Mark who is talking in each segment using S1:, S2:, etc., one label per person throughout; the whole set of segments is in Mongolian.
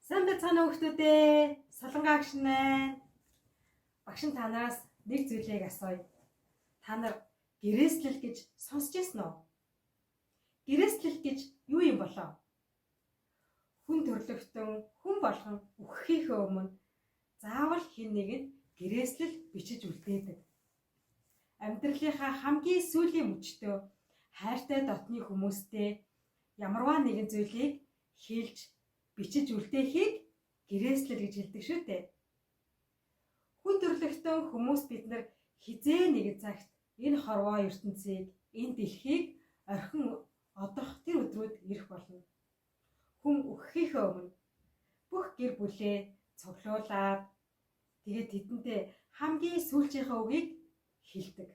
S1: Сайн байцгаана уу хүмүүстээ. Солонгоо агш байна. Багш нь та нараас нэг зүйлийг асууя. Та нар гэрээслэл гэж сонсч ирсэн үү? Гэрээслэл гэж юу юм болоо? Хүн төрлөختөн хүн болгон үхэхийнхээ өмнө заавал хэн нэгэнд гэрээслэл бичиж үлдээдэг. Амьдралынхаа хамгийн сүүлийн мөчтөө хайртай дотны хүмүүстэй ямарваа нэгэн зүйлийг хэлж бичиж үлдээхийг гэрээслэл гэж хэлдэг шүү дээ. Хүн төрлөختөн хүмүүс бид нар хэзээ нэгэн цагт энэ хорвоо ертөнцийг, энэ дэлхийг орхин одох тэр өдрүүд ирэх болно. Хүн үхэхийнхээ өмнө бүх гэр бүлээ цуглуулад тэгээд тэдэнтэй хамгийн сүүлчийнхээ үгийг хэлдэг.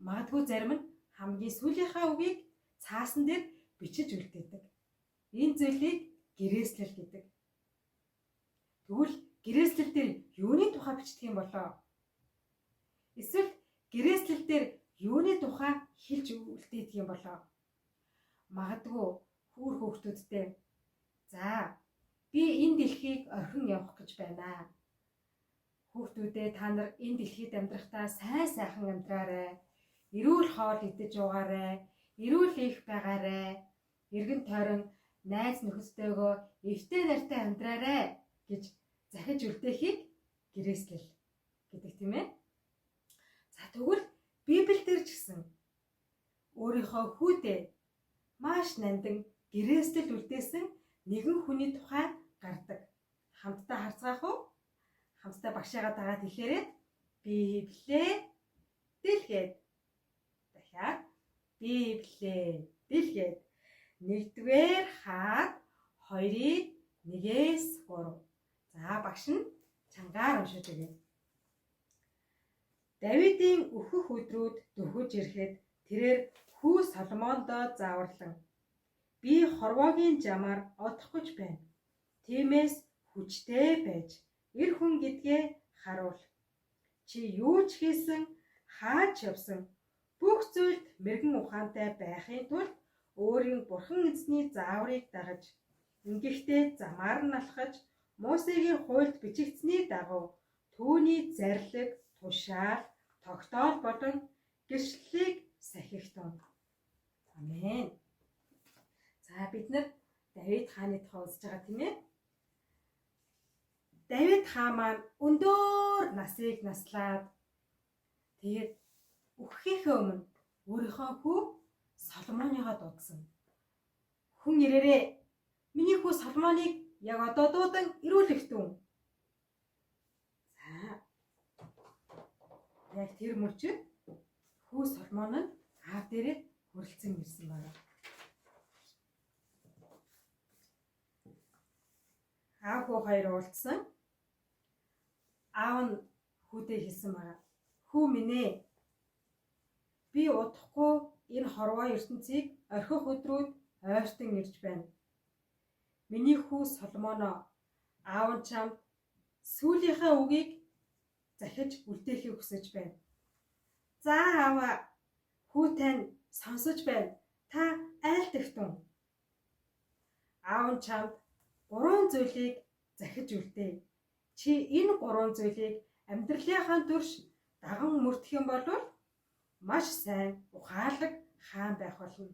S1: Магадгүй зарим нь хамгийн сүүлийнхээ үгийг цаасан дээр бичиж үлдээдэг. Энэ зүйлийг гэрээслэл гэдэг. Тэгвэл гэрээслэл дээр юуны тухай бичдэг юм болоо? Эсвэл гэрээслэл дээр юуны тухай хэлж үлдээдэг юм болоо? Магадгүй хүүр хүүхдүүдтэй за би энэ дэлхийг орхин явах гэж байна. Хүүхдүүдээ та нар энэ дэлхийд амьдрахдаа сайн сайхан амьдраарай. Эрүүл хоол идэж уугаарай. Эрүүл их байгаарай. Эргэн тойрон найз нөхөдтэйгөө эвтэй нартай амьдраарай гэж захиж үлдээхийг гэрээслэл гэдэг тийм ээ. За тэгвэл Библиэлд ч гэсэн өөрийнхөө хүүдээ маш нандин гэрээслэл үлдээсэн нэгэн хүний тухай гардаг. Хамтдаа харцгаах уу? Хамтдаа багшаагаа дагаад хэлээрэй. Библиэ дэлгээд. Дахиад Библиэ дэлгээд. Нэгдүгээр хаад 2-ыг 1-ээс 3. За багш нь чангаар уншиж өгье. Давидын өөхөх өдрүүд дөхөж ирэхэд тэрээр хүү Соломондоо зааварлан би хорвоогийн жамаар одох гэж байна. Тиймээс хүчтэй байж эр хүн гэдгээ харуул. Чи юу ч хийсэн, хаа ч явсан бүх зүйлд мэргэн ухаантай байхын тулд өөрийн бурхан эзний зааврыг дагаж, ингэхдээ замаар нь алхаж, Мосегийн хуульд бичигдсэний дагуу түүний зарлиг, тушаал, тогтоол болон гэрчлэлийг сахигтун. Амен. За бид нар Давид хааны тухай үзэж байгаа тийм ээ. Давид хаан маань өндөр насыг наслаад тэгээд үхэхийнхээ өмнө өөрийнхөө хүү Соломоныгоо дуудсан. Хүн ирээрээ миний хүү Соломоныг яг одоо дуудан ирүүлэгтэн. За яг тэр мөчид хүү Соломон нь аав дээрээ хүрэлцэн ирсэн байна. Аав хүү хоёр уулзсан. Аав нь хүүдээ хэлсэн байна. Хүү минь ээ. Би удахгүй энэ хорвоо ертөнцийг орхих өдрүүд ойртон ирж байна. Миний хүү Соломоноо аав нь чамд сүүлийнхээ үгийг захиж үлдээхийг хүсэж байна. За ааваа хүү тань сонсож байна. Та айлтгтун. Аав нь чамд гурван зүйлийг захиж үлдээ. Чи энэ гурван зүйлийг амьдралынхаа турш даган мөрдөх юм бол маш сайн ухаалаг хаан байх болно.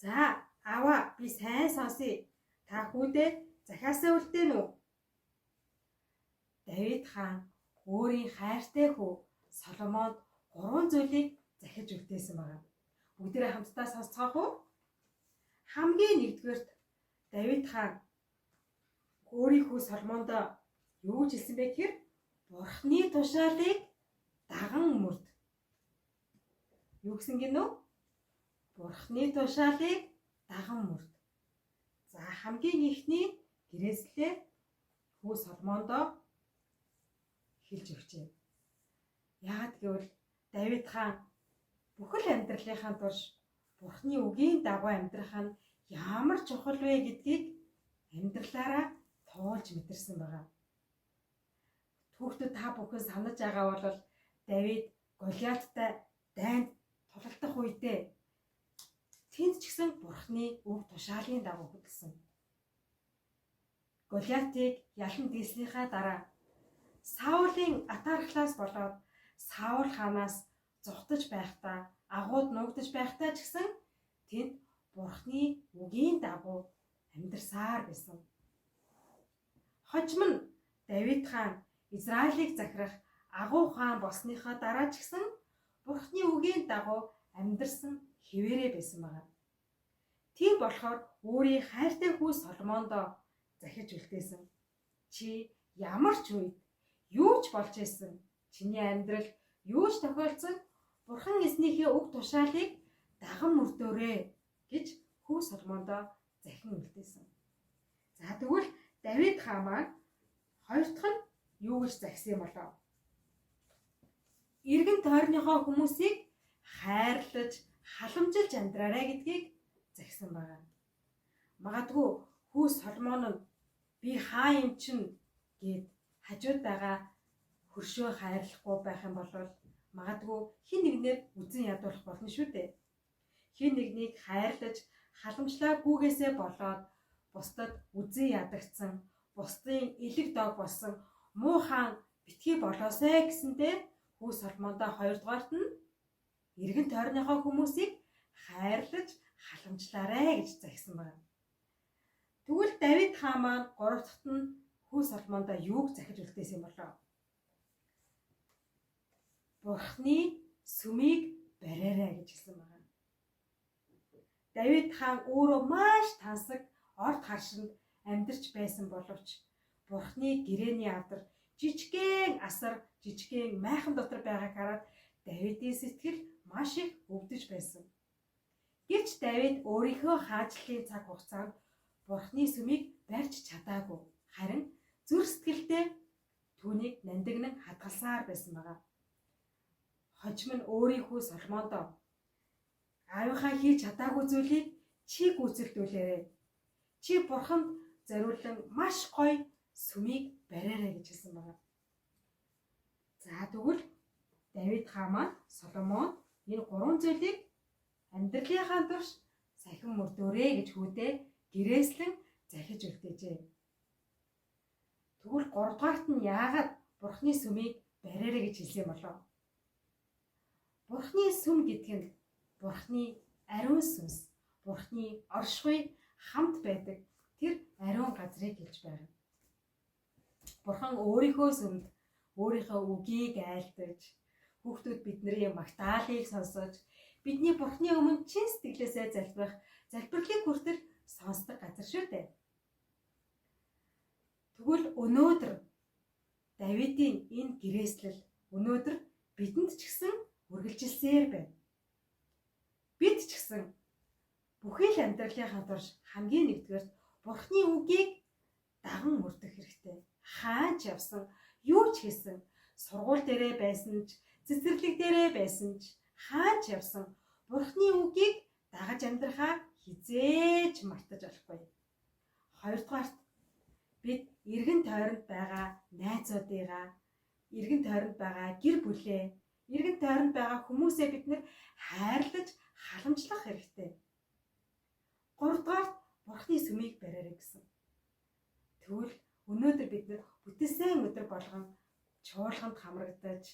S1: За ааваа би сайн сонсъё. Та хүүдээ захиасаа үлдээн үү? Давид хаан өөрийн хайртай хүү Соломонд гурван зүйлийг захиж үлдээсэн байна. Бүгдээрээ хамтдаа сонсцоох уу? Хамгийн нэгдүгээрт Давид хаан өөрийн хүү Соломондоо юу гэж хэлсэн бэ гэхээр Бурхны тушаалыг даган мөрд. Юу гэсэн гинөө? Бурхны тушаалыг даган мөрд. За хамгийн эхний гэрээслээ хүү Соломондоо хэлж өгчээ. Яагаад гэвэл Давид хаан бүхэл амьдралынхаа турш Бурхны үгийн дагуу амьдрах нь ямар чухал вэ гэдгийг амьдралаараа туулж мэдэрсэн байгаа. Түүхтээ та бүхэн санаж байгаа бол Давид Голиаттай дайнд тулалдах үедээ тэнд ч гэсэн Бурхны үг тушаалын дагуу хөдөлсөн. Голиатыг ялан дийснийхаа дараа Саулийн атаархлаас болоод Саул хаанаас зугтаж байхдаа, агууд нуугдаж байхдаа ч гэсэн тэнд Бурхны үгийн дагуу амьдарсаар байсан. Хожим нь Давид хаан Израилийг захирах агуу хаан болсныхоо дараа ч гэсэн Бурхны үгийн дагуу амьдарсан хэвээрээ байсан байна. Тийм болохоор өөрийн хайртай хүү Соломондоо захиж үлдээсэн. Чи ямар ч үед юу ч болж исэн, чиний амьдрал юу ч тохиолдсон Бурхан эзнийхээ үг тушаалыг даган мөрдөөрэй гэж хүү Соломондоо захин үлдээсэн. За тэгвэл Давид хаан маань хоёр дахь нь юу гэж захисан юм болоо? Эргэн тойрныхоо хүмүүсийг хайрлаж, халамжилж амьдраарай гэдгийг захисан байна. Магадгүй хүү Соломон нь би хаан юм чинь гэд хажууд байгаа хөршөө хайрлахгүй байх юм бол магадгүй хэн нэгнээр үзэн ядуулах болно шүү дээ. Хэн нэгнийг хайрлаж халамжлаагүйгээсээ болоод бусдад үзэн ядагдсан, бусдын элэг дог болсон муу хаан битгий болоосай гэсэндээ хүү Соломондоо хоёрдугаарт нь эргэн тойрныхоо хүмүүсийг хайрлаж халамжлаарай гэж захисан байна. Тэгвэл Давид хаан маань гурав дахьт нь хүү Соломондоо юуг захиж үлдээсэн юм болоо? Бурхны сүмийг бариарай гэж хэлсэн байна. Давид хаан өөрөө маш тансаг орд харшинд амьдарч байсан боловч Бурхны гэрээний авдар жижигхэн асар, жижигхэн майхан дотор байгааг хараад Давидын сэтгэл маш их өвдөж байсан. Гэвч Давид өөрийнхөө хаанчлалын цаг хугацаанд Бурхны сүмийг барьж чадаагүй. Харин зүрх сэтгэлдээ түүнийг нандинан хадгалсаар байсан байгаа. Хожим нь өөрийнхөө Соломондоо аавынхаа хийж чадаагүй зүйлийг чи гүйцэлдүүлээрэй. Чи Бурханд зориулан маш гоё сүмийг бариарай гэж хэлсэн байна. За тэгвэл Давид хаан маань Соломон энэ гурван зүйлийг амьдралынхаа турш сахин мөрдөөрэй гэж хүүдээ гэрээслэн захиж үлдээжээ. Тэгвэл гуравдугаарт нь яагаад Бурхны сүмийг бариарай гэж хэлсэн юм болов? Бурхны сүм гэдэг нь Бурхны ариун сүнс, Бурхны оршихуй хамт байдаг тэр ариун газрыг хэлж байна. Бурхан өөрийнхөө сүмд өөрийнхөө үгийг айлтгаж, хүүхдүүд бидний магтаалыг сонсож, бидний Бурхны өмнө чин сэтгэлээсээ залбирах залбирлыг хүртэл сонсдог газар шүү дээ. Тэгвэл өнөөдөр Давидын энэ гэрээслэл өнөөдөр бидэнд ч гэсэн үргэлжилсээр байна. Бид ч гэсэн бүхий л амьдралынхаа турш хамгийн нэгдүгээрт Бурхны үгийг даган мөрдөх хэрэгтэй. Хаан ч явсан, юу ч хийсэн, сургууль дээрээ байсан ч, цэцэрлэг дээрээ байсан ч, хаан ч явсан Бурхны үгийг дагаж амьдрахаа хизээж мартаж болохгүй. Хоёрдугаарт бид эргэн тойронд байгаа найзуудыгаа, эргэн тойронд байгаа гэр бүлээ, эргэн тойронд байгаа хүмүүсээ бид нэр хайрлаж халамжлах хэрэгтэй. Гуравдугаарт Бурхны сүмийг бариарай гэсэн. Тэгвэл өнөөдөр бид нэр бүтээсэн өдөр болгон чуулганд хамрагдаж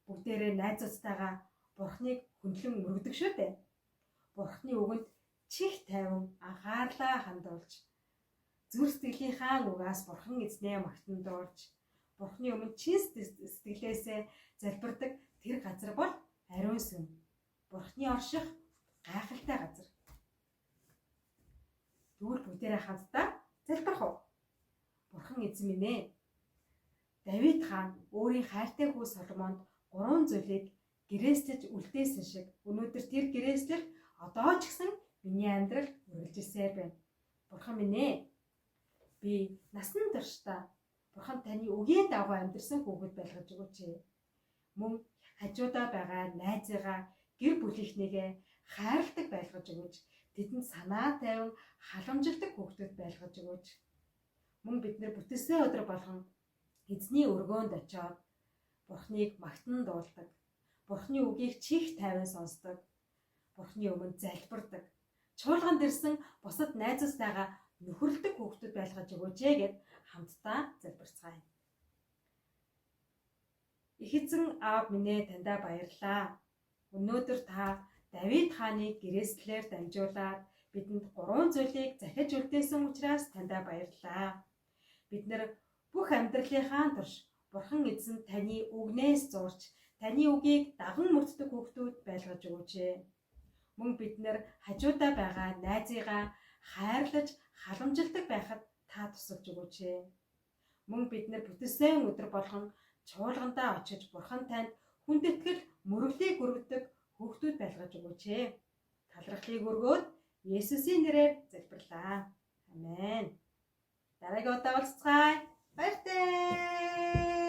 S1: бүгдээрээ найзуудтайгаа Бурхныг хөндлөн мөргөдөг шүү дээ. Бурхны үгэнд чих тайван анхаарлаа хандуулж зүрх сэтгэлийнхаа үгээс Бурхан эзнээ магтан дуулж Бурхны өмнө чин сэтгэлээсээ залбирдаг тэр газар бол ариун сүм. Бурхны орших гайхалтай газар. Тэгвэл бүгдээрээ хамтдаа залбирх уу? Бурхан эзэн минь ээ. Давид хаан өөрийн хайртай хүү Соломонд гурван зүйлийг гэрээслэж үлдээсэн шиг өнөөдөр тэр гэрээслэл одоо ч гэсэн миний амьдралд үргэлжилсээр байна. Бурхан минь ээ. Би насан туршдаа Бурхан таны үгийн дагуу амьдарсан хүүхэд байлгаж өгөөч. Мөн хажуудаа байгаа найзыгаа гэр бүлийнхнийгээ хайрладаг байлгаж өгөөч. Тэдэнд санаа тавин халамжилдаг хүүхдүүд байлгаж өгөөч. Мөн бид нэр бүтээсэн өдөр болгон эзний өргөөнд очиод Бурхныг магтан дуулдаг. Бурхны үгийг чих тайван сонсдог. Бурхны өмнө залбирдаг. Чуулганд ирсэн бусад найзуудтайгаа нөхөрлөдөг хүүхдүүд байлгаж өгөөч ээ гэд хамтдаа залбирцгаая. Их эзэн аав минь ээ, таньдаа баярлалаа. Өнөөдөр та Давид хааныг гэрээслэлээр дамжуулаад бидэнд гурван зүйлийг захиж үлдээсэн учраас таньдаа баярлалаа. Бид нар бүх амьдралынхаа турш Бурхан эзэн таны үгнээс зурч, таны үгийг даган мөрддөг хүүхдүүд байлгаж өгөөч ээ. Мөн бид нар хажуудаа байгаа найзыгаа хайрлаж халамжилдаг байхад та тусалж өгөөч ээ. Мөн бид нар бүтэн өдөр болгон чуулгандаа очиж Бурхан танд хүндэтгэл мөрөглийг өргөдөг хүүхдүүд байлгаж өгөөч ээ. Талархлыг өргөөд Есүсийн нэрээр залбирлаа. Амен. Дараагийн удаа уулзацгаая. Баяртай.